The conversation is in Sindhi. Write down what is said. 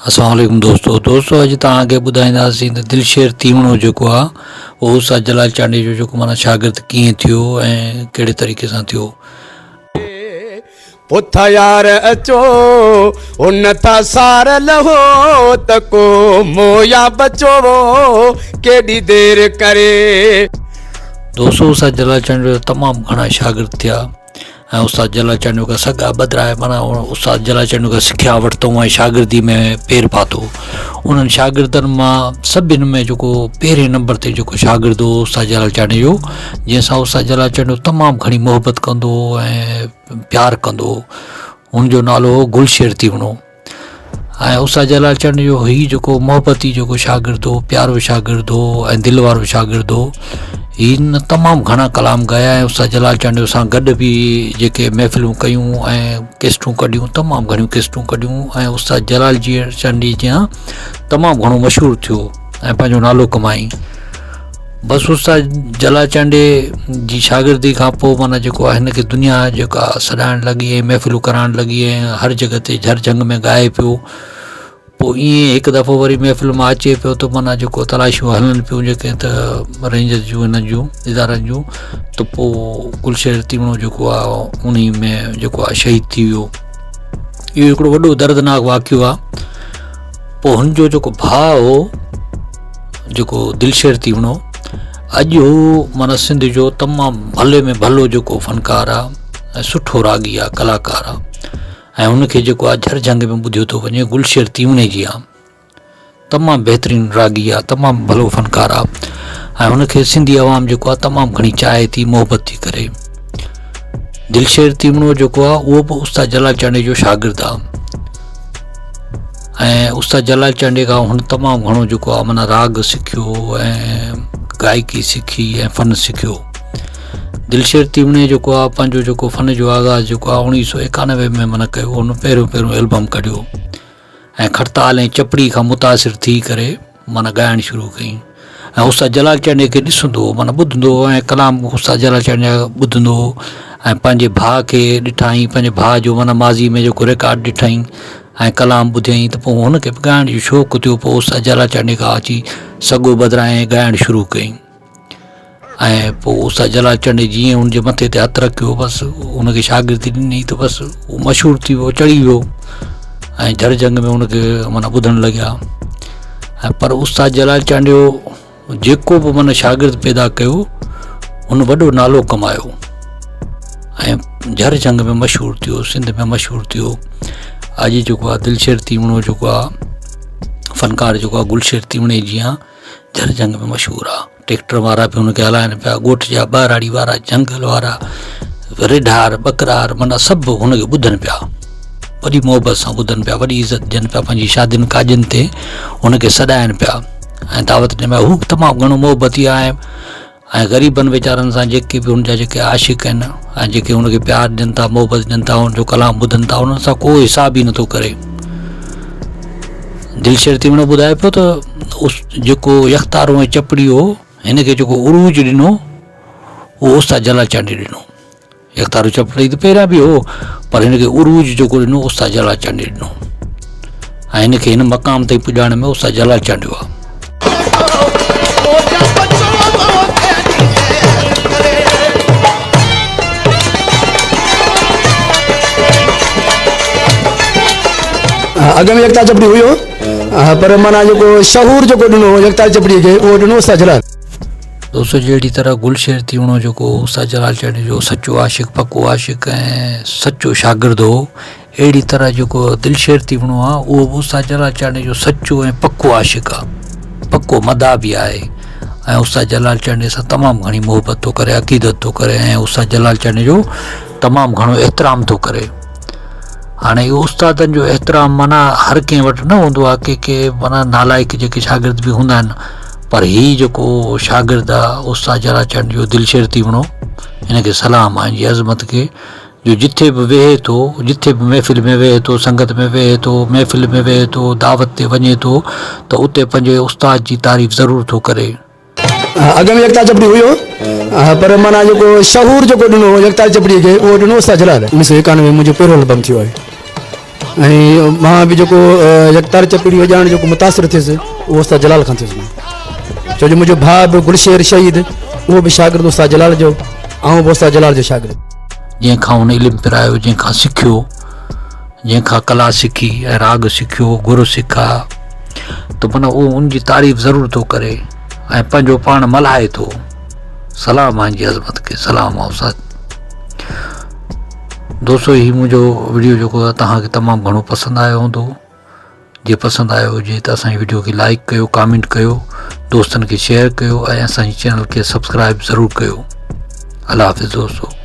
اسلام عليڪم دوستو دوستو اڄ توهان کي ٻڌائينداسين ته دلشير تيوڻو جيڪو آ اهو استاد جلال چانڊيي جو جيڪو معنيٰ شاگرد ڪيئن ٿيو ۽ ڪهڙي طريقي سان ٿيو. پٿ يار اچو هن ٿا سار لهو ته ڪو مويا بچو ڪيڏي دير ڪري. دوستو استاد جلال چانڊيو جا تمام گهڻا شاگرد ٿيا. ۽ استاد جلال چانڊيو کان سڳا ٻڌرائي معنيٰ استاد جلال چانڊيو کان سکيا ورتو ۽ شاگردي ۾ پير پاتو انهن شاگردن مان سڀن ۾ جيڪو پهرين نمبر تي جيڪو شاگرد هو استاد جلال چانڊيو جو جنهن سان استاد جلال چانڊيو تمام گهڻي محبت ڪندو هو ۽ پيار ڪندو هو ان جو نالو هو گلشير تيوڻو ۽ استاد جلال چنڊ جو هي جيڪو محبتي جيڪو شاگرد هو پيارو شاگرد هو ۽ دل وارو شاگرد هو هن تمام گهڻا ڪلام ڳايا ۽ استاد جلال چانڊيو سان گڏ به جيڪي محفلون ڪيون ۽ ڪيسٽون ڪڍيون تمام گهڻيون ڪيسٽون ڪڍيون ۽ استاد جلال جي چانڊيي جيان تمام گهڻو مشهور ٿيو ۽ پنهنجو نالو ڪمائين بس استاد جلال چانڊيي جي شاگردي کان پوء معنيٰ جيڪو آهي هن کي دنيا جيڪا سڏائڻ لڳي ۽ محفلون ڪرائڻ لڳي ۽ هر جڳهه تي جھر جھنگ ۾ ڳائي پيو پوء ائين هڪ دفعو وري محفل مان اچي پيو ته معنيٰ جيڪو تلاشيون هلن پيون جيڪي ته رينجرز جون هنن جون ادارن جون ته پوء گلشير تيوڻو جيڪو آهي انهي ۾ جيڪو آهي شهيد ٿي ويو اهو هڪڙو وڏو دردناڪ واقعو آهي پوء هن جو جيڪو ڀاء هو جيڪو دلشير تيوڻو اڄ هو معنيٰ سنڌ جو تمام ڀلي ۾ ڀلو جيڪو فنڪار آ ۽ سٺو راڳي آ ڪلاڪار آ ۽ هن کي جيڪو آ جھر جھنگ ۾ ٻڌيو ٿو وڃي گلشير تيوڻي جي آ تمام بهترين راڳي آ تمام ڀلو فنڪار آ ۽ هن کي سنڌي عوام جيڪو آ تمام گھڻي چاهي ٿي محبت ٿي ڪري دلشير تيوڻو جيڪو آ اهو به استاد جلال چانڊيي جو شاگرد آ ۽ استاد جلال چانڊيي کان هن تمام گهڻو جيڪو آهي معنيٰ راڳ سکيو ۽ گائڪي سکي ۽ فن سکيو دلشير تيوڻي جيڪو آهي پنهنجو جيڪو فن جو آغاز جيڪو آهي اڻويهه سو ايڪانوي ۾ معنيٰ ڪيو هن پهريون پهريون البم ڪڍيو ۽ کڙتال ۽ چپڙي کان متاثر ٿي ڪري معنيٰ ڳائڻ شروع ڪيائين ۽ استاد جلال چانڊيي کي ڏسندو هو معنيٰ ٻڌندو هو ۽ ڪلام استاد جلال چانڊيي جا ٻڌندو هو ۽ پنهنجي ڀاء کي ڏٺائين پنهنجي ڀاء جو معنيٰ ماضي ۾ جيڪو رڪارڊ ڏٺائين ۽ ڪلام ٻڌيائين ته پوء هن کي به ڳائڻ جو شوق ٿيو پوء استاد جلال چانڊيي کان اچي سڳو ٻڌرايائين ڳائڻ شروع ڪيائين ۽ پوء استاد جلال چانڊيي جيئن هن جي مٿي تي هٿ رکيو بس هن کي شاگردي ڏني ته بس هو مشهور ٿي ويو چڙهي ويو ۽ جھر جھنگ ۾ هن کي معنيٰ ٻڌڻ لڳيا ۽ پر استاد جلال چانڊيو جيڪو به معنيٰ شاگرد پيدا ڪيو هن وڏو نالو ڪمايو ۽ جھر جھنگ ۾ مشهور ٿيو سنڌ ۾ مشهور ٿيو اڄ جيڪو آهي دلشير تيوڻو جيڪو آهي فنڪار جيڪو آهي گلشير تيوڻي جيان جھر جھنگ ۾ مشهور آ ٽيڪٽر وارا به ان کي هلائن پيا ڳوٺ جا ٻهراڙي وارا جھنگل وارا رڍار ٻڪرار معنيٰ سڀ هن کي ٻڌن پيا وڏي محبت سان ٻڌن پيا وڏي عزت ڏين پيا پنهنجي شادين ڪاڄن تي هن کي سڏائن پيا ۽ دعوت ڏين پيا هو تمام گهڻو محبتي آهي ۽ غريبن ويچارن سان جيڪي به هن جا جيڪي عاشق آهن ۽ جيڪي هن کي پيار ڏين ٿا محبت ڏين ٿا هن جو ڪلام ٻڌن ٿا انهن سان ڪو حساب ئي نٿو ڪري دلشير تيوڻو ٻڌائي پيو ته اس جيڪو يختارو ۽ چپڙي هو هن کي جيڪو عروج ڏنو اهو استاد جلال چانڊيي ڏنو يڪتارو چپڙي ته پهريان به هو پر هن کي عروج جيڪو ڏنو استاد جلال چانڊيي ڏنو ۽ هن کي هن مقام تائين پڄائڻ ۾ استاد جلال چانڊيو آهي. اڳ ۾ يڪتا چپڙي هيو پر معنيٰ جيڪو شعور جيڪو ڏنو يڪتا چپڙي کي اهو ڏنو استاد جلال. دوستو جهڙي طرح گلشير تيوڻو جيڪو استاد جلال چانڊيو جو سچو عاشق پڪو عاشق ۽ سچو شاگرد هو اهڙي طرح جيڪو دلشير تيوڻو آ اهو به استاد جلال چانڊيو جو سچو ۽ پڪو عاشق آ پڪو مداح به آهي ۽ استاد جلال چانڊيو سان تمام گهڻي محبت ٿو ڪري عقيدت ٿو ڪري ۽ استاد جلال چانڊيو جو تمام گهڻو احترام ٿو ڪري هاڻي اهو استادن جو احترام معنيٰ هر ڪنهن وٽ نه هوندو آهي ڪي ڪي معنيٰ نالائق جيڪي شاگرد به هوندا آهن پر هي جيڪو شاگرد آهي استاد جلال چانڊيو جو دلشير تيوڻو هن کي سلام آهي هن جي عظمت کي جو جٿي به ويهي ٿو جٿي به محفل ۾ ويهي ٿو سنگت ۾ ويهي ٿو محفل ۾ ويهي ٿو دعوت تي وڃي ٿو ته اتي پنهنجي استاد جي تعريف ضرور ٿو ڪري. اڳ ۾ يڪتا چپڙي هيو پر معنيٰ جيڪو شعور جيڪو ڏنو يڪتا چپڙي کي اهو ڏنو استاد جلال. 1991 منهنجو پهريون البم ٿيو آهي. ۽ مان به جيڪو يڪتار چپڙي وڄائڻ جيڪو متاثر ٿيس اهو استاد جلال کان ٿيس مان ڇو جو منهنجو ڀاء به گلشير شهيد اهو به شاگرد استاد جلال جو آئون به استاد جلال جو شاگرد. جنهن کان هن علم پرايو، جنهن کان سکيو، جنهن کان ڪلا سکي ۽ راڳ سکيو، گر سکا ته معنيٰ اهو ان جي تعريف ضرور ٿو ڪري ۽ پنهنجو پاڻ ملهائي ٿو. سلام آهن جي عظمت کي سلام آ استاد. دوستو هي منهنجو وڊيو جيڪو آهي توهان کي تمام گهڻو پسند آيو هوندو جي پسند آيو هجي ته اسان جي وڊيو کي لائڪ ڪيو ڪامينٽ ڪيو دوستن کي شيئر ڪيو ۽ اسان جي چينل کي سبسڪرائب ضرور ڪيو الله حافظ دوستو.